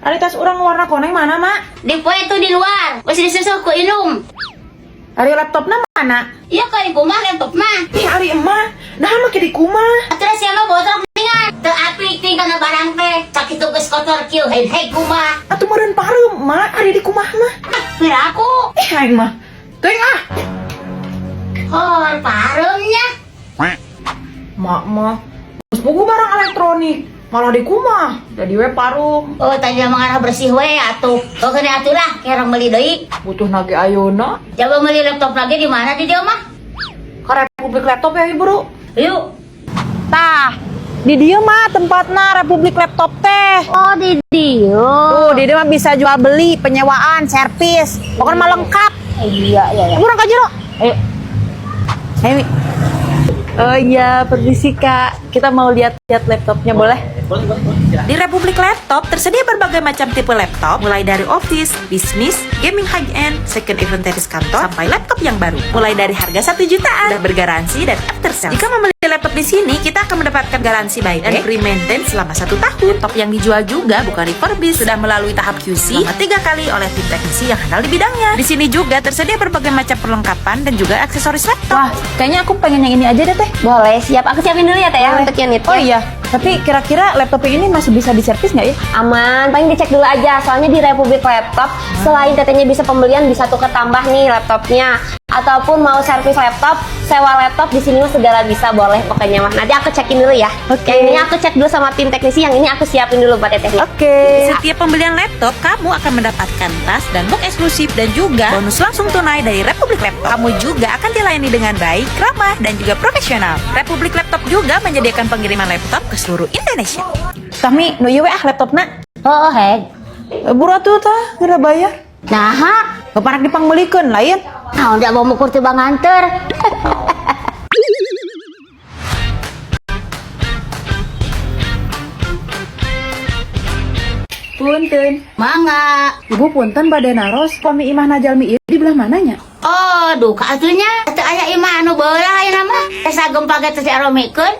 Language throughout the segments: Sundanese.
Ari tas urang warna koneng mana, Mak? Di poe itu di luar, geus disusul ku Inung. Ari laptopna mana? Iya kali kumaha laptop mah. Ih, ari emak. Nah, make di kumah. Atuh sia mah botrok ningan. Teu apik ting kana barang teh. Sakitu geus kotor kieu hei hei kumaha. Atuh meureun pareum, Mak. Ari di kumah mah. Ah, pira aku. Ih, aing mah. Teuing ah. Hor pareumnya. Mak mah. Geus bogo barang elektronik. Malah di kumah. Jadi we parum. Oh, tadi mah ngarah bersih we atuh. Oh, kena atuh lah, kerang meuli deui. Butuh nage ayeuna. Coba meuli laptop lagi di mana di dia mah? Ka Republik Laptop ya, Ibu. Yuk. Tah, di dieu mah tempatna Republik Laptop teh. Oh, di dieu. Tuh, di dieu mah bisa jual beli, penyewaan, servis. Pokoknya mah lengkap. Iya, iya, iya. Kurang ka jero. Ayo. Ayo, Mi. Oh iya, permisi Kak. Kita mau lihat-lihat laptopnya, boleh? Di Republik Laptop tersedia berbagai macam tipe laptop, mulai dari office, bisnis, gaming high-end, second inventory kantor, sampai laptop yang baru. Mulai dari harga 1 jutaan, sudah bergaransi dan after sales. Jika membeli laptop di sini, kita akan mendapatkan garansi buyback dan free maintenance selama 1 tahun. Laptop yang dijual juga bukan refurbished, sudah melalui tahap QC selama 3 kali oleh tim teknisi yang handal di bidangnya. Di sini juga tersedia berbagai macam perlengkapan dan juga aksesoris laptop. Wah, kayaknya aku pengen yang ini aja deh, Teh. Boleh, siap. Aku siapin dulu ya, Teh, ya, Boleh. untuk unitnya. Oh iya, tapi kira-kira laptop ini masih bisa diservis nggak ya? Aman, paling dicek dulu aja. Soalnya di Republik Laptop, selain tetehnya bisa pembelian, bisa tuker tambah nih laptopnya. Ataupun mau servis laptop, sewa laptop di sini mah segala bisa, boleh pokoknya mah. Nanti aku cekin dulu ya. Oke. Yang ini aku cek dulu sama tim teknisi, yang ini aku siapin dulu buat tetehnya. Oke. Setiap pembelian laptop, kamu akan mendapatkan tas dan box eksklusif dan juga bonus langsung tunai dari Republik Laptop. Kamu juga akan dilayani dengan baik, ramah, dan juga profesional. Republik Laptop juga menyediakan pengiriman laptop ke seluruh Indonesia. Tah, Mi, nu ieu we ah laptopna. Oh, heg. Buru atuh tah, geura bayar. Nah, Bapak dipangmeulikeun lain. nah, udah mau mukur tiba nganter. Punten. Mangga. Ibu punten bade naros, pami imahna jalmi ieu di belah mananya? Oh, duka atunya. Teu aya imah anu beulah ayeuna mah. Asa gempa ge teh diaromikeun.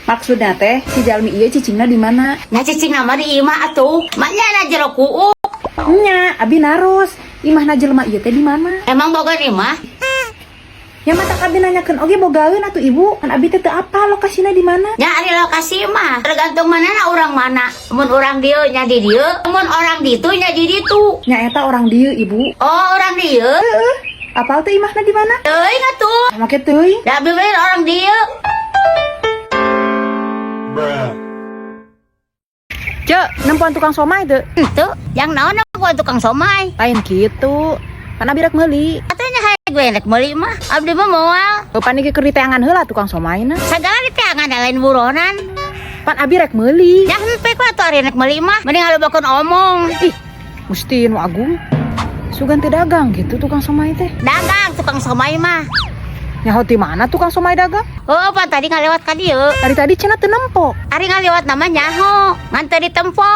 Maksudna teh si jalmi ieu cicingna di mana? Nah, cicing nama di imah atuh. Maknya na jero kuuk. Nya, abi naros. Imahna jelema ieu teh di mana? Emang boga imah? Ya matak abi nanyakeun oge bogaeun atuh ibu. Kan abi teh teu apal lokasina di mana? Nya ari lokasi mah tergantung mana na orang mana. Mun urang dieu nya di dieu, mun orang ditu nya di ditu. Nya eta orang dieu ibu. Oh, orang dieu. Heeh. Apal teh imahna di mana? Teuing atuh. Make teuing. Da abi we orang dieu. Cek, nempoan tukang somai teu? Henteu, yang naon aku tukang somai. Lain kitu. Kan abi rek meuli. Atuh nya hae gue rek meuli mah. Abdi mah moal. Pan iki keur diteangan heula tukang somaina. Sagala diteangan da lain buronan. Pan abi rek meuli. Ya hempe ku atuh ari rek meuli mah. Mending ngalobakeun omong. Ih, Gusti nu agung. Sugan teu dagang gitu tukang somai teh. Dagang tukang somai mah. Nyaho ti mana tukang somai dagang? Oh, pan tadi ngalewat ka dieu. Tadi tadi cenah teu nempo. Ari ngalewat nama nyaho, ngan teu ditempo.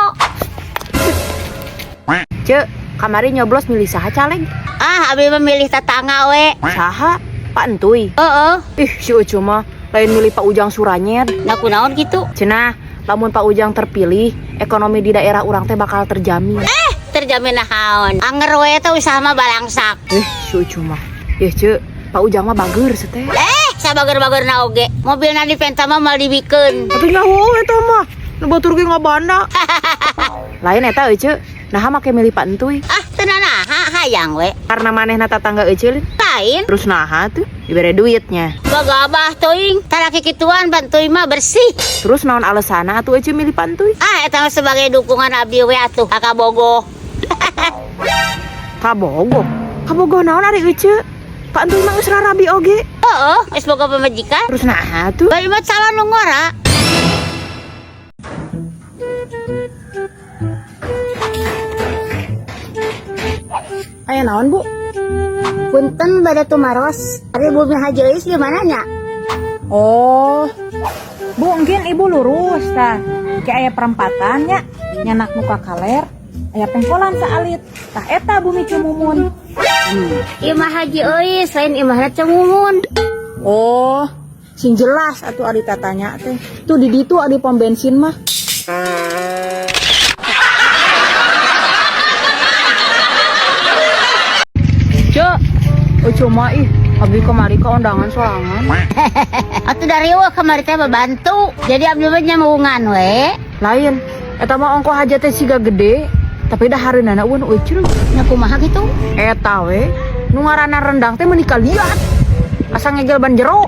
Cek, kamari nyoblos milih saha caleg? Ah, abi mah milih tetangga we. Saha? Pak Entuy. Heeh. Ih, si Ucu mah lain milih Pak Ujang Suranyet. Nah, kunaon gitu? Cenah, lamun Pak Ujang terpilih, ekonomi di daerah urang teh bakal terjamin. Terjamin naon? Anger we teh usaha mah balangsak. Ih, si Ucu mah. Ih, Cek, Pak Ujang mah bager seteh. Sabager-bager na oge. Mobilna di penta mah mal dibikeun. Tapi nyaho eta mah. Nu batur ge ngabanda. Lain eta Ece, naha make milih Pak Entuy? Ah, teu naha hayang we. Karena manehna tatangga Ece lin. Lain. Terus naha tuh dibere duitnya. Gagabah teuing, talaki kituan bantuy mah bersih. Terus naon alesana atuh Ece milih Pak Entuy? Ah, eta mah sebagai dukungan abdi we atuh ka Kabogoh. Kabogoh. Kabogoh naon ari Ece? Pak Entuy mah geus rarabi oge. Heeh, geus boga pamajikan. Terus naha tuh? Bari mah calon nu ngora. Aya naon, Bu? Punten bade tumaros. Ari bumi Haji Euis di mana nya? Oh. Bu, mungkin ibu lurus tah. Kayak aya perempatan nya, nyanak muka kaler, aya pengkolan saalit. Tah eta bumi Cumumun. Imah Haji Euis lain imahna Cemumun. Oh, sing jelas atuh ari tatanya teh. Tuh di ditu ari pom bensin mah. Cuma ih, abdi kamari ka undangan sorangan. Atuh dari wah kamari teh bantu. Jadi abdi mah nyambungan we. Lain, eta mah ongkoh hajat teh siga gede, tapi dahareunana euweuh nu eucrug. Nya kumaha gitu? Eta we, nu ngaranna rendang teh meuni kaliat. Asa ngegel ban jero.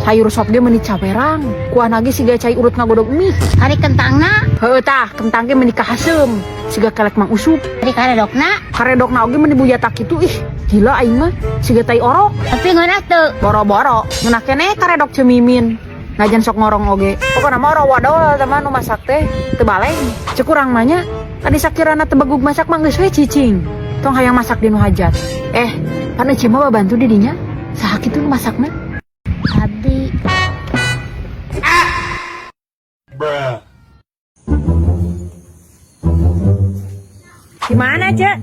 Sayur sop ge meuni cawerang. Kuahna ge siga cai urut ngagodog mie. Ari kentangna, Heueuh tah, kentang ge meuni kahaseum. Siga kelek Mang Usup. Ari karedokna, Karedokna oge meuni bujatak kitu ih. Gila aing mah, siga tai orok. Tapi ngeunah teu? Boro-boro, ngeunah keneh karedok cemimin. Najan sok ngorong oge. Pokona mah ora wadol teman nu masak teh teu baleng. Cek urang mah nya, tadi sakirana teu begug masak mah geus we cicing. Tong hayang masak di nu hajat. Eh, pan ece mah babantu di dinya. Saha kitu nu masakna? Abdi. Bruh. Gimana, Cek?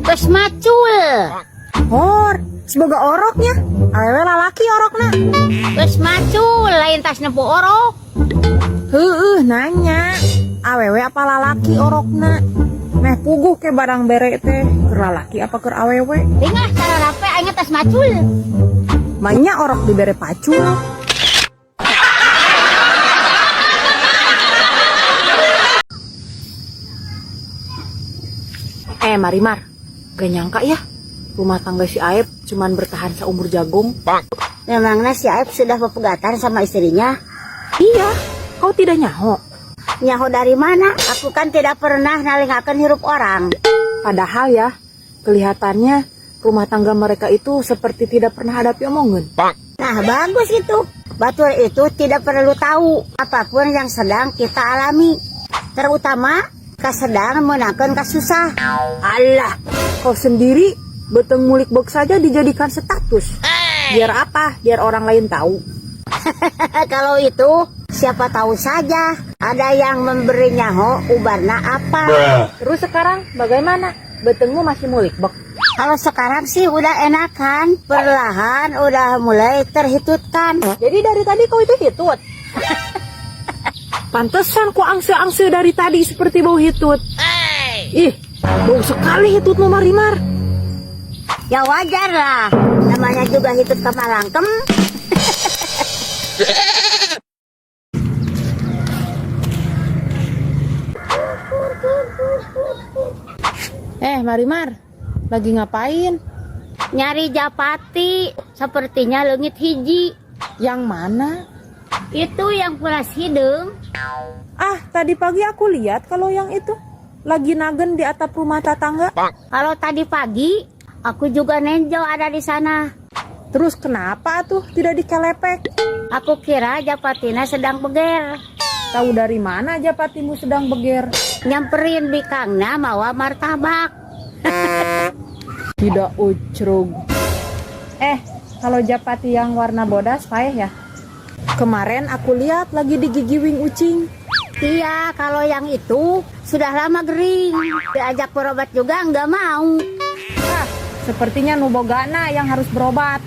Geus macul. Hor, semoga oroknya. Awewe lalaki orokna. Geus macul lain tas nempo orok. Heueuh, nanya. Awewe apa lalaki orokna? Meh puguh ke barang bere teh. Keur lalaki apa keur awewe? Tinggal cara rape aing tas macul. Banyak orok dibere pacul. Eh, Marimar, gak nyangka ya rumah tangga si Aep cuman bertahan seumur jagung. Memangnya si Aep sudah pepegatan sama istrinya? Iya, kau tidak nyaho. Nyaho dari mana? Aku kan tidak pernah nalingakeun hirup orang. Padahal ya, kelihatannya rumah tangga mereka itu seperti tidak pernah hadapi omongan. Nah, bagus itu. Batur itu tidak perlu tahu apapun yang sedang kita alami. Terutama kesedang meunangkeun kasusah. Alah, kau sendiri beuteung mulik box saja dijadikan status. Biar apa? Biar orang lain tahu. Kalau itu siapa tahu saja ada yang memberi nyaho ubarna apa. Bruh. Terus sekarang bagaimana? Beuteungmu masih mulik bek? Kalau sekarang sih udah enakan, perlahan udah mulai terhitutkan. Jadi dari tadi kau itu hitut. Pantesan ku angse-angse dari tadi seperti bau hitut. Ih, bau sekali hitutmu, Marimar. Ya wajar lah, namanya juga hitut kamalangkem. Eh, Marimar, lagi ngapain? Nyari japati, sepertinya leungit hiji. Yang mana? Itu yang pulas hidung. Ah, tadi pagi aku lihat kalau yang itu lagi nagen di atap rumah tetangga. Kalau tadi pagi, aku juga nenjo ada di sana. Terus kenapa tuh tidak dikelepek? Aku kira Japatina sedang beger. Tahu dari mana Japatimu sedang beger? Nyamperin bikangna mawa martabak. Tidak ucrug. Eh, kalau Japati yang warna bodas paeh ya? Kemarin aku lihat lagi digigiwing ucing. Iya, kalau yang itu sudah lama gering. Diajak berobat juga nggak mau. Ah, sepertinya nu bogana yang harus berobat.